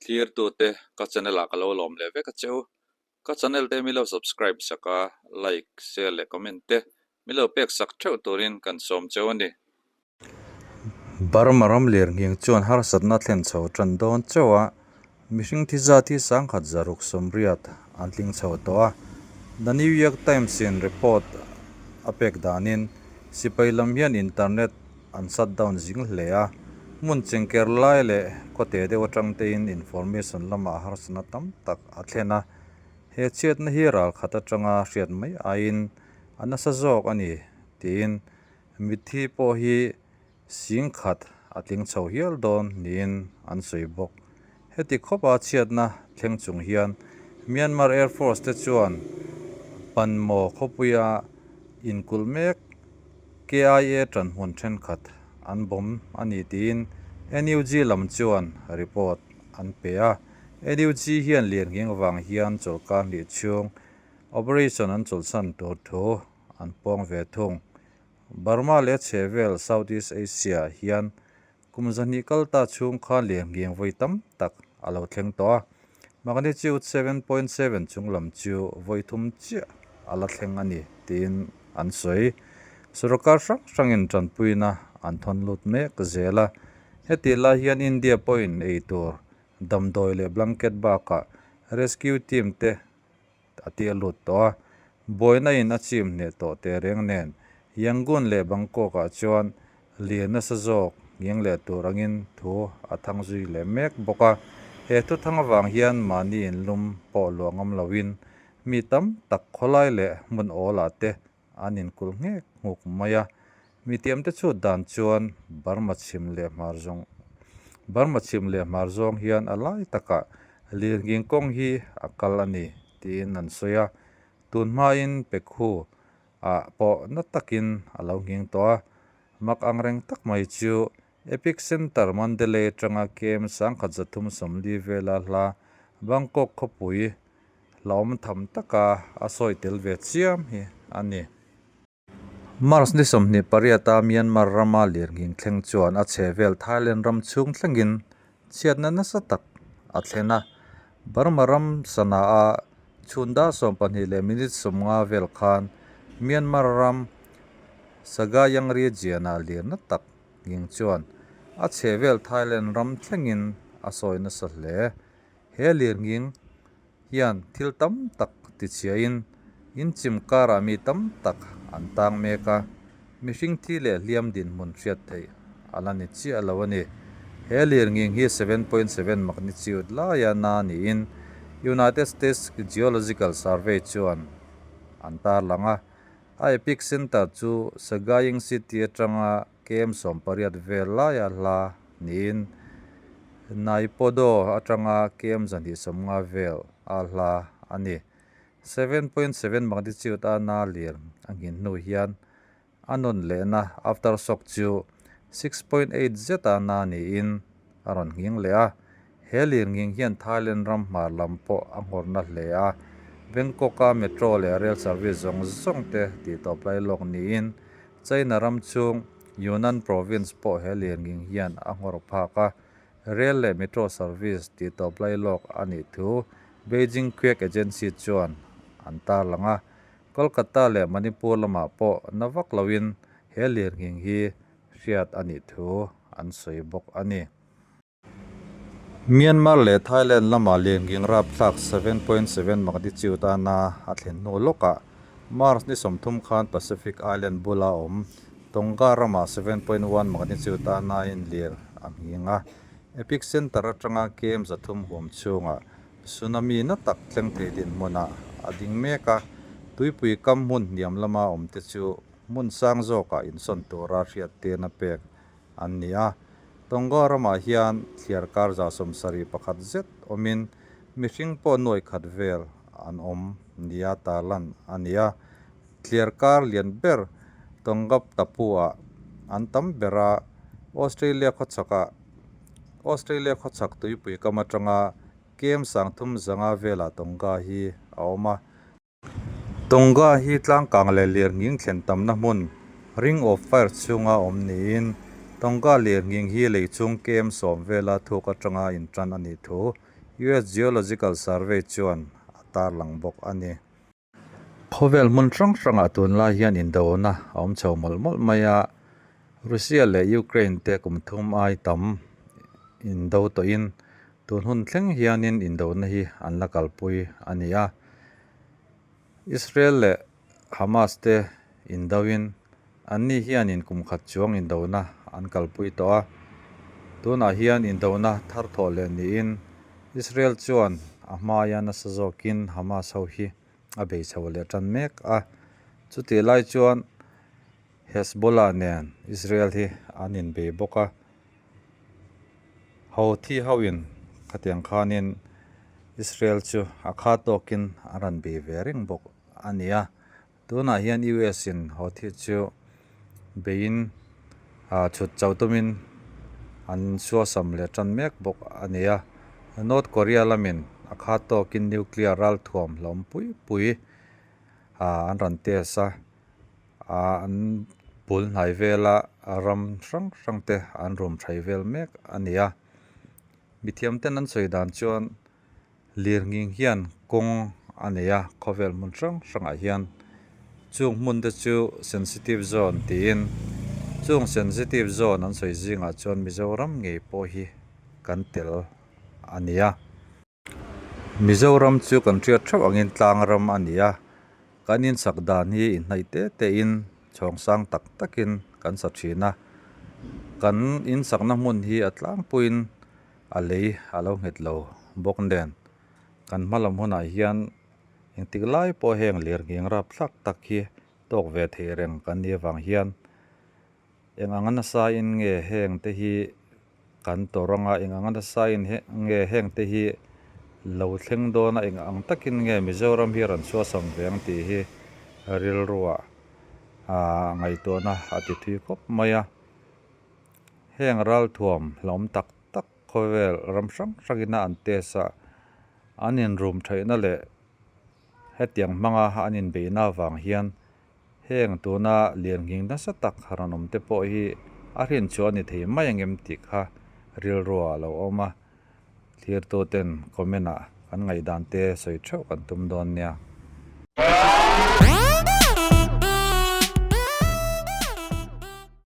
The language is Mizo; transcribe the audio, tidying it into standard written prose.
Thlirtute ka channel ah ka lo lawm leh vek a che u. Ka channel te mi lo subscribe sak a, like, share leh comment te mi lo pek sak theuh turin kan sawm cheu a ni. Burma ram lirnghing chuan harsatna thlen chho tan dawn chauh a, mihring thi zat hi sangkhat zaruk sawmriat an tling chho tawh a. The New York Times in report a pek danin sipai lam hian internet an shut down zing hle a, hmun chengker lai leh khawte deuh atang tein information lamah harsatna tam tak a thlen a. He chhiatna hi ralkhat atanga hriat mai aiin a nasa zawk a ni tiin Mitthi pawh hi sing khat a tling chho hial dawn niin an sawi bawk. Heti khawpa chhiatna thleng chung hian Myanmar Air Force te chuan Panmaw khawpuia inkulh mek KIA tanhmun thenkhat an bawm a ni tiin NUG lam chuan report an pe a. NUG hian lianghing vang hian chawlhkar hnih chhung operation an chawlhsan tur thu an pawng ve thung. Burma leh a chhehvel Southeast Asia hian kum zahnih kal ta chhung khan lirnghing vawi tam tak a lo thleng tawh a, magnitude 7.7 chung lam chu vawi thum chiah a la thleng a ni tiin an sawi. Sorkar hrang hrangin tanpuina an thawn lut mek zel a, hetih lai hian India pawhin ei tur damdawi leh blanket bakah rescue team te a tia lut tawh a, buaina in a chim hneh tawh teh reng nen Yangon leh Bangkok ah chuan lian nasa zawk ngiang leh tur angin thu a thang zui leh mek bawk a, he thu thang avang hian mahni in lum pawh luah ngam lo in mi tam tak khawlai leh hmun awl ah te an inkulh nghek nghuk mai a, mithiamte chhut dan chuan Burma chhim leh hmar zawng Burma chhim leh hmar zawng hian a lai takah lirnghing kawng hi a kal a ni tiin an sawi a, tun hmain Pekhu ah pawh na takin a lo nghing tawh a, mak ang reng tak mai chu Epic Centre Mandalay atanga kem sangkhat 340 vela hla Bangkok khawpui hlauhawm tham taka a sawi tel ve chiam hi a ni. March ni 28 a Myanmar rama lirnghing thleng chuan a chhehvel Thailand ram chhung thlengin chhiatna nasa tak a thlen a. Burma ram Sanaa chhun dar 12 leh minute 50 vel khan Myanmar ram Sagaing region-ah lirna tak nghing chuan a chhehvel Thailand ram thlengin a sawi nasa hle. He lirnghing hian thil tam tak tichhiain inchim karah mi tam tak an tang mek a, mihring thi leh hliam dinhmun hriat theih a la ni chiah lo a ni. He lirnghing hi 7.7 magnitude laia na niin United States Geological Survey chuan an tarlang a, a epicenter chu Sagaing City atanga Kem 80 vel laia hla niin Naypyidaw atanga kem 250 vel a hla a ni. 7.7 magnitude a na lir a nghin hnu hian a nawn lehna aftershock chu 6.8 zeta na niin a rawn nghing leh a. He lir nghing hian Thailand ram hmar lam pawh a nghawrna hle a, Bangkok-a metro leh rail service zawng zawng te tihtawp lai lawk niin China ram chhung Yunnan province pawh he lirnghing hian a nghawr phak a, rail leh metro service tihtawp lai lawk a nih thu Beijing Quake Agency chuan an tarlang a. Kolkata leh Manipur lamah pawh na vak loin he lirnghing hi hriat a nih thu an sawi bawk a ni. Myanmar leh Thailand lama lirnghing rapthlak 7.7 magnitude a na a thlen hnu lawkah March ni 30 khan Pacific Island bula awm Tonga ramah 7.1 magnitude a nain lir a nghing a. Epicenter atanga kem 300 huam chhungah tsunami na tak thleng thei dinhmunah a ding mek a, tuipui kam hmun hniam lama awmte chu hmun sang zawkah insawn tura hriattirna pek an ni a. Tonga ramah hian thliar kar 71 zet awmin mihring pawh nuai khat vel an awm nia tarlan a ni a. Thliar kar lian ber Tonga Tapu-ah an tam ber a, Australia khawchhakah Australia khawchhak tuipui kam atanga kem 350 velah Tonga hi a awm a. Tonga hi tlangkang leh lirnghing thlen tamna hmun Ring of Fire chhunga awm niin Tonga lirnghing hi lei chung kem 10 vela thuk atanga intan a nih thu US Geological Survey chuan a tarlang bawk a ni. Khawvel hmun hrang hrangah tunlai hian indona a awm chho mawlh mawlh mai a, Russia leh Ukraine te kum thum ai tam indo tawhin tun hun thleng hianin indona hi an la kalpui a ni a. Israel leh Hamas te indoin anni hianin kum khat chuang indona an kalpui tawh a, tunah hian indona thar thawh leh niin Israel chuan a hmaia nasa zawkin Hamas ho hi a bei chho leh tan mek a, chutih lai chuan Hezbollah nen Israel hi an inbei bawk a, Houthi hoin khatiang khanin Israel chu a kha tawkin a rawn bei ve reng bawk a ni a. Tunah hian US in Houthi chu beiin chhut chau tumin an suasam leh tan mek bawk a ni a. North Korea lamin a kha tawkin nuclear ralthuam hlawm pui pui an rawn test a, an bul hnai vela ram hrang hrang te an rum thai vel mek a ni a. Mithiam ten an sawi dan chuan Lirnghing hian kawng a nei a, khawvel hmun hrang hrangah hian chung hmun te chu sensitive zone tiin chung sensitive zone an sawi zingah chuan Mizoram ngei pawh hi kan tel a ni a. Mizoram chu kan hriat theuh angin tlang ram a ni a, kan insak dan hi inhnaih te te in chhawng sang tak takin kan sa thin a, kan insakna hmun hi a tlangpuiin a lei a lo nghet lo bawk nen kan hma lam hunah hian engtik lai pawh heng lirnghing rap thlak tak hi tawk ve thei reng kan nih avang hian eng anga nasa in nge heng te hi kan tawrh anga eng anga nasa in nge heng te hi lo thleng dawn a eng ang takin nge Mizoram hi rawn chhuahsam ve ang tih hi rilruah ah ngaihtuahna a ti thui khawp mai a. Heng ralthuam hlawm tak tak khawvel ram hrang hrangina an test a, an inrum theihna leh hetiang hmanga an inbeihna avang hian heng tuna lianghing nasa tak rawn awm te pawh hi a hrinchhuah a ni thei mai ang em tih kha rilruah a lo awm a, thlirtu ten comment ah kan ngaihdan te sawi theuh kan tum dawn nia.